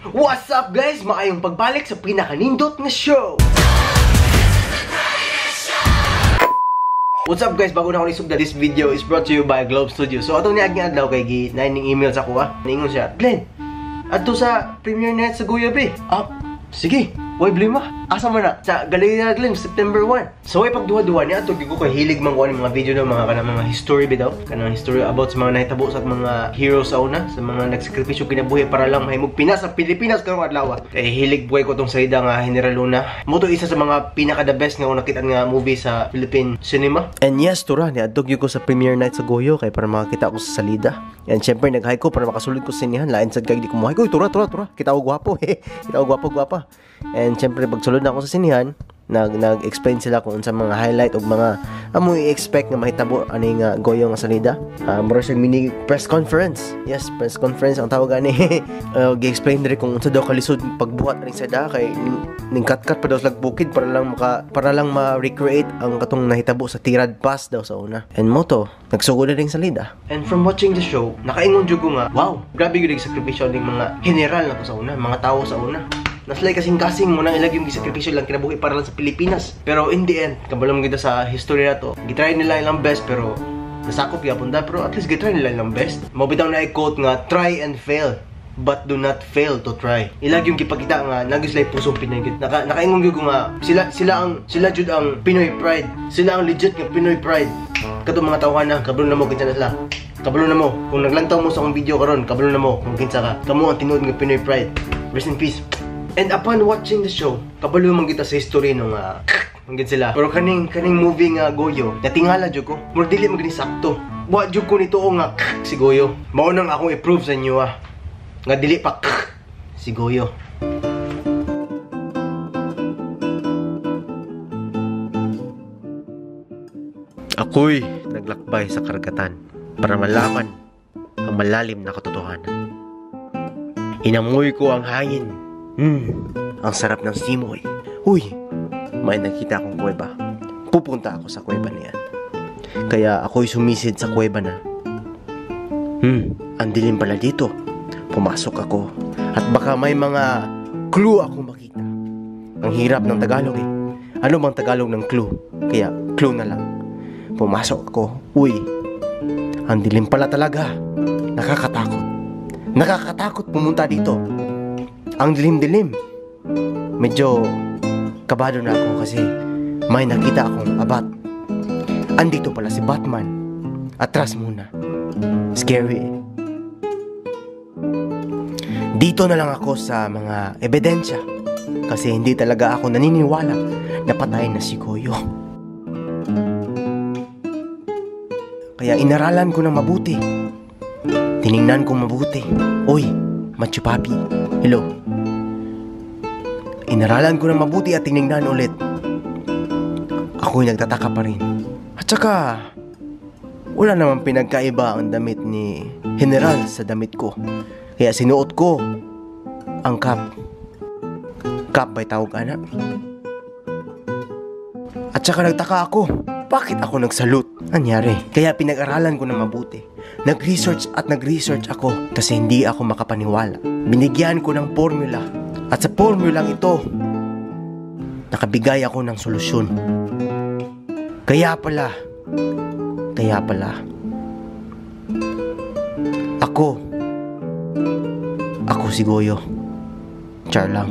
What's up, guys? Maayong pagbalik sa pinakanindot nga show! What's up, guys? Bago na ako nisugda, this video is brought to you by Globe Studio. So atong niaging adlaw kay gi naining email sa kuha. Niingon siya, "Glenn, adto sa premiere night sa Goya be." Ah, sige. Way blima. Asa man na? Sa Galeria Glenn, September 1. So way pagduha-duha niya ato ko kay hilig man ko ani mga video ng mga kanang mga history bitaw, kanang history about sa mga nahitabo sa mga heroes sa una, sa mga nagsakripisyo kinabuhi para lang mahimog Pinas sa Pilipinas karong adlaw. Kay hilig buhay ko tong saida nga General Luna. Mo to isa sa mga pinaka the best nga nakita nga movie sa Philippine cinema. And yes, tura ni adto gyud ko sa premiere night sa Goyo kay para makakita ko sa salida. And syempre nag-hike ko para makasulod ko sa sinihan. Lain sad kay di ko mo-hike. Uy, tura tura tura. Kita ko gwapo. Kita ko gwapo gwapa. And syempre pagsulod na ako sa sinihan, nag-explain sila kung unsa mga highlight og mga amo i-expect nga mahitabo ani nga Goyo nga salida. Mura siya mini press conference. Yes, press conference ang tawag ani. Gi-explain diri kung unsa daw kalisod pagbuhat aning sada kay ning kat-kat pa daw sa bukid para lang ma-recreate ang katong nahitabo sa Tirad Pass daw sa una. And mo to, nagsugod na ring salida. And from watching the show, nakaingon jud ko nga, wow, grabe gyud ang sakripisyo ning mga general na to sa una, mga tawo sa una. Naslay kasing-kasing mo nang ilag yung gisakripisyo lang kinabuhi para lang sa Pilipinas. Pero in the end, kabalo man kita sa history na to, gitry nila ilang best pero nasakop gyapon da, pero at least gitry nila ilang best. Mao bitaw na i-quote nga, "Try and fail, but do not fail to try." Ilag yung gipakita nga nagis lay pusong Pinoy gid. Nakaingon gyud ko nga sila jud ang Pinoy pride. Sila ang legit nga Pinoy pride. Katong mga tawhana, kabalo na mo kinsa na sila. Kabalo na mo kung naglantaw mo sa akong video karon, kabalo na mo kung kinsa ka. Kamo ang tinuod nga Pinoy pride. Rest in peace. And upon watching the show, kabalo man kita sa history nung manggid sila. Pero kaning movie nga Goyo, natingala jud ko. Murag dili man gani sakto. Wa jud ko nituo nga si Goyo. Mao nang akong i-prove sa inyo nga dili pa si Goyo. Ako'y naglakbay sa karagatan para malaman ang malalim na katotohanan. Inamoy ko ang hangin. Ang sarap ng simoy. Uy, may nakita akong kuweba. Pupunta ako sa kuweba na yan. Kaya ako'y sumisid sa kuweba na. Ang dilim pala dito. Pumasok ako. At baka may mga clue akong makita. Ang hirap ng Tagalog eh. Ano bang Tagalog ng clue? Kaya clue na lang. Pumasok ako. Uy, ang dilim pala talaga. Nakakatakot. Nakakatakot pumunta dito. Ang dilim-dilim. Medyo kabado na ako kasi may nakita akong abat. Andito pala si Batman. Atras muna. Scary eh. Dito na lang ako sa mga ebidensya kasi hindi talaga ako naniniwala na patay na si Goyo. Kaya inaralan ko ng mabuti. Tiningnan ko mabuti. Uy, Machu Papi. Hello. Inaralan ko ng mabuti at tinignan ulit. Ako'y nagtataka pa rin. At saka, wala namang pinagkaiba ang damit ni General sa damit ko. Kaya sinuot ko ang cap. Cap ba'y tawag, ana? At saka nagtaka ako, bakit ako nagsalute? Anyari? Kaya pinag-aralan ko ng mabuti. Nag-research at nag-research ako kasi hindi ako makapaniwala. Binigyan ko ng formula. At sa formulang ito, nakabigay ako ng solusyon. Kaya pala, ako si Goyo. Char lang.